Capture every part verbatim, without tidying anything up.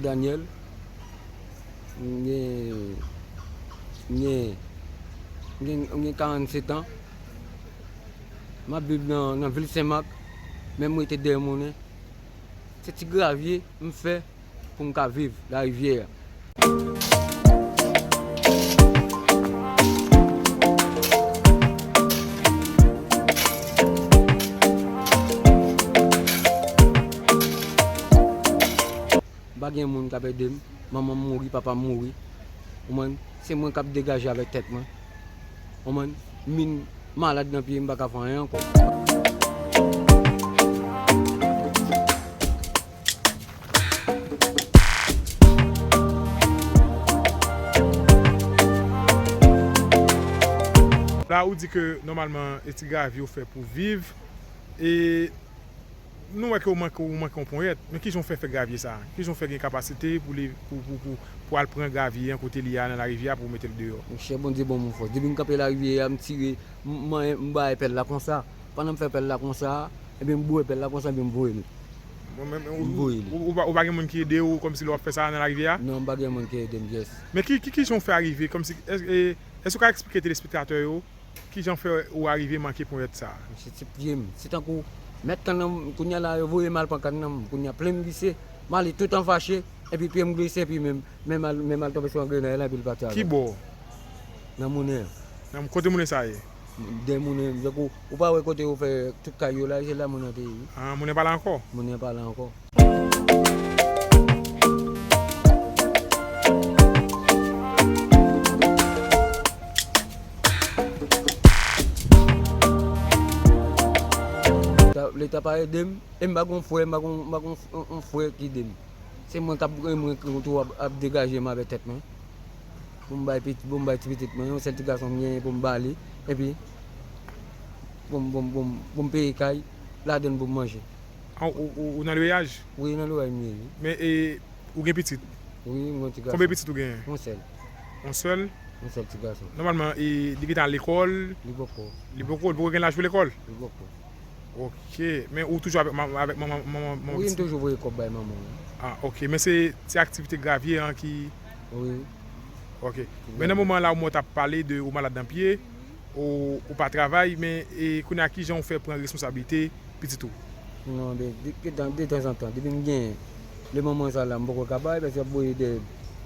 Daniel, m gen, m gen, m gen, m gen karannsetan. M ap viv nan, nan vil Senmak, men m rete Dèyè Mounen. Se ti gravye m fè pou m ka viv Larivyè a. M pa gen moun k ap ede m. Manman m mouri, papa m mouri. Ou konprann? Se mwen k ap degaje avèk tèt mwen. Ou konprann? M vin malad nan pye, m pa ka fè anyen ankò. La, ou di ke nòmalman, e ti gravye w fè pou viv. E nou wè ke w manke, w manke yon ponyèt. Men kijan w fè fè gravye sa? Kijan w fè gen kapasite pou li, pou, pou, pou, pou al pran gravye an kote li a nan larivyè a pou w mete l deyò? Monchè, Bondye ban mwen fòs. Depi m kanpe larivyè a, m tire, m, m, m bay pèl la konsa. Pandan m fè pèl la konsa, ebyen m boure pèl la konsa, ebyen m voye li. Bon, men, men, ou, M voye li. Ou, ou pa, ou pa gen moun ki ede w kòmsi lè w ap fè sa nan larivyè a? Non, m pa gen moun ki ede m, yes. Men ki, ki, kijan w fè arive? Kòmsi, e, e, èske w ka eksplike telespektatè yo kijan fè ou arive manke ponyèt sa a? Se ti pye m. Se tankou mèt kann nan, kounye a la, yo voye m al pran kann nan, kounye a plen m glise, m ale tout an fache, epi pye m glise, epi men, men m al, men m al tonbe sou yon grenay la, epi l pati avè m. Ki bò? Nan Mounen an. Nan kote Mounen sa ye? Dèyè Mounen, tankou, ou pa wè kote yo fè tout kay yo la, se la Mounen te ye, wi. Ah, Mounen pa la ankò? Mounen pa la ankò. Leta, Leta pa ede m, e m pa gon frè, m pa gon, m pa gon, on, on frè ki ede m. Se mwen k ap, mwen ki tou ap, ap degaje m avèk tèt mwen. Pou m bay pit-, pou m bay ti pitit mwen, yon sèl ti gason m genyen pou m ba li. Epi, pou m, pou m, pou m, pou m peye kay, ladann pou m manje. Ah, ou, ou, ou nan lweyaj? Wi, nan lweyaj m ye, wi. Men, e, ou gen pitit? Wi, m gen ti gason. Konbyen pitit ou genyen? Yon sèl. Yon sèl? Yon sèl ti gason. Nòmalman, e, li gentan al lekòl? Li poko. Li poko, li poko gen laj pou lekòl? Li poko. Ok, men ou toujou avèk ma-, avèk manman, manman, manman pitit? Wi, m toujou voye kòb bay manman, wi. Ah, ok, men se ti aktivite gravye an ki... Wi. Ok. Men nan moman la, ou mwen t ap pale de ou malad nan pye, ou, ou pa travay, men e kounye a kijan ou fè pran responsablite pitit ou? Non, de, de, de, de tanzantan, depi m genyen, le moman sa la, m poko ka bay, paske y ap voye de,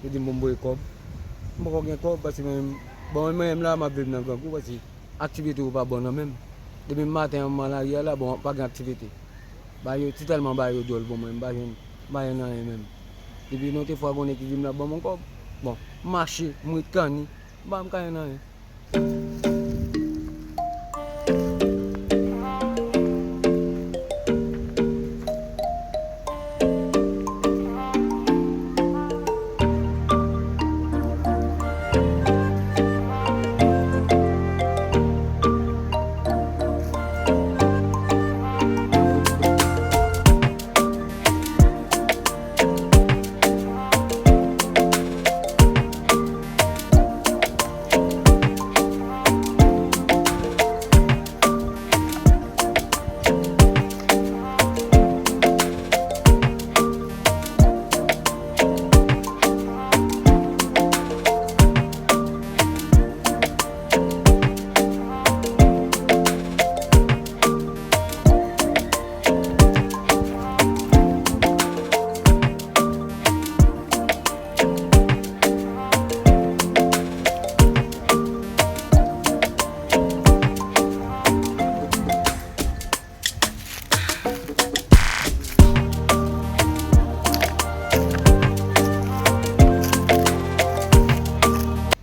yo di m pou m voye kòb. M poko gen kòb, paske mwen, bon, mwen menm la, m ap viv nan grangou, paske aktivite yo pa bon nan men m. Depi maten an, m nan lari a la, bon, pa gen aktivite. Bagay yo, ti tèlman bagay yo dwòl pou mwen, m pa jwenn, m pa jwenn anyen menm. Depi nou te fwa konnen ki di m l ap ban m yon kòb. Bon, m mache, m ret kanni, m pa janm ka jwenn anyen.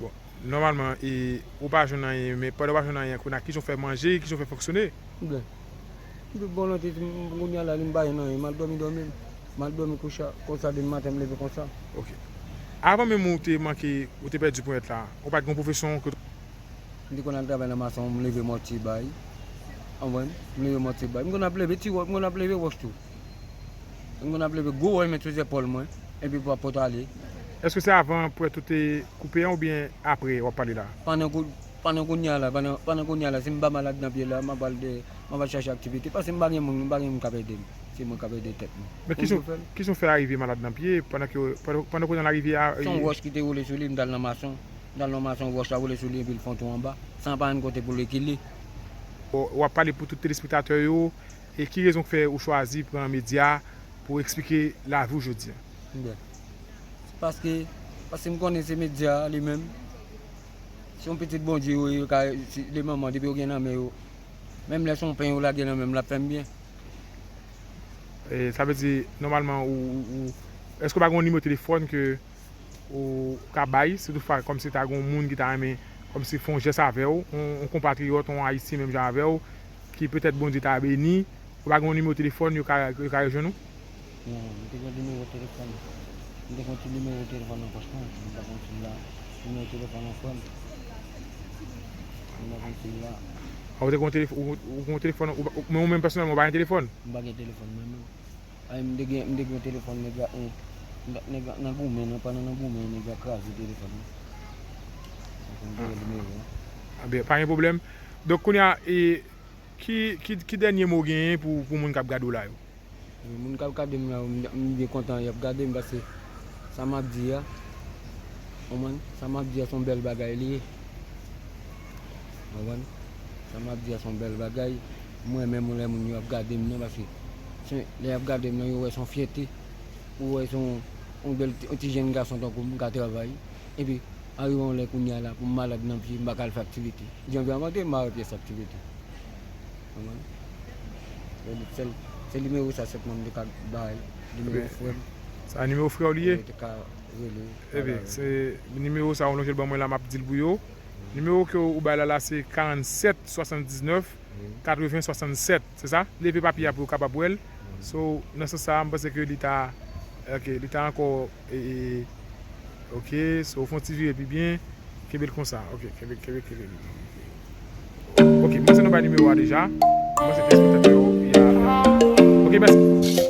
Bon, nòmalman, e, ou pa jwenn anyen, men pandan ou pa jwenn anyen, kounye a kijan w fè manje, kijan w fè fonksyone? Byen. Depi bon lontan, m, kounye a la, m pa jwenn anyen, m al dòmi, dòmi, m al dòmi kouche konsa, depi maten m leve konsa. Ok. Avan menm ou te manke, ou te pèdi ponyèt la, ou pa t gen yon pwofesyon ke... M te konn al travay nan mason, m leve mòtye bay. Ou konprann? M leve mòtye bay. M konn ap leve ti wòch, m konn ap leve wòch tou. M konn ap leve gwo wòch, met sou zepòl mwen, epi pou ap pote ale. Èske se avan ponyèt ou te koupe an oubyen apre w ap pale la? Pandan kou-, pandan kounye a la, pandan, pandan kounye a la, si m pa malad nan pye la, m ap al de, m ap al chache aktivite, paske m pa gen moun, m pa gen moun k ap ede m. Se mwen k ap ede tèt mwen. Men ki jan w fè arive malad nan pye pandan ke pandan ke w nan larivyè a? Se yon wòch ki te woule sou li, m t al nan mason. M t al nan mason, wòch la woule sou li epi l fè yon twou anba, san pa yon kote pou l rekile. W ap pale pou tout telespektatè yo, e ki rezon k fè ou chwazi pran medya pou w eksplike lavi w jodi a? Byen. Se paske, paske m konnen se medya a li menm. Se yon pitit Bondye yo ye, yo ka, se, de manman, depi yo gen nan men yo. Menm lè se yon pen yo lage nan men m, l ap fè m byen. E, sa vle di, nòmalman, ou, ou, ou, èske w pa gen yon nimewo telefòn ke ou ka bay, si toutfwa, kòmsi ta gen yon moun ki ta renmen, kòmsi fè yon jès avè w, yon, yon konpatriyòt, yon Ayisyen menm jan avè w, ki petèt Bondye ta beni, ou pa gen yon nimewo telefòn yo ka, yo ka rejwenn ou? Non, m te gen nimewo telefòn. M te gen yon ti nimewo telefòn nan pòch mwen, m pa konn si l la. Nimewo telefòn yon frè m. M pa konn si l la. A, ou te gen yon telef-, ou, ou gen yon telefòn, ou pa, ou, men ou menm pèsonèlman, ou pa gen telefòn? M pa gen telefòn mwen menm. Ay, m te gen, m te gen yon telefòn nèg la, eh, nèg la nan goumen, nan, pandan nan goumen, nèg la kraze telefòn nan. Donk, m te gen nimewo an. A byen, pa gen pwoblèm. Donk, kounye a, e, ki, ki, ki dènye mo w genyen pou, pou moun k ap gade w la yo? Moun k ap gade m la, m, m byen kontan y ap gade m, paske sa m ap di a, w konprann? Sa m ap di a, se yon bèl bagay li ye. W konprann? Sa m ap di a, se yon bèl bagay. M renmen moun, lè moun yo ap gade m nan, paske se, lè y ap gade m nan, yo wè se yon fyète. Ou wè se yon, yon bèl ti, yon ti jèn gason tankou m ka travay. Epi, arive yon lè kounye a la, pou m malad nan pye, m pa ka al fè aktivite. Janvye a, m antre, m pa wè pyès aktivite. Konprann? Se, se, se nimewo sa sèlman m te ka bay, nimewo frè m. Sa nimewo frè w li ye? Ou te ka rele. Ebyen, se nimewo sa, ou lonje l ban mwen la, m ap di l pou yo. Nimewo ke ou bay la, la, se karannsèt swasanndiznèf katreven swasannsèt, se sa? Leve papye a pou yo kapab wè l. So, nan sans sa, m panse ke li ta, ok, li ta ankò, e, e, ok, so, fè yon ti vire pi byen, kenbe l konsa, ok, kenbe, kenbe, kenbe. Ok, m panse nou bay nimewo a deja. M panse ke se petèt yo, ya, ya. Ok, mèsi.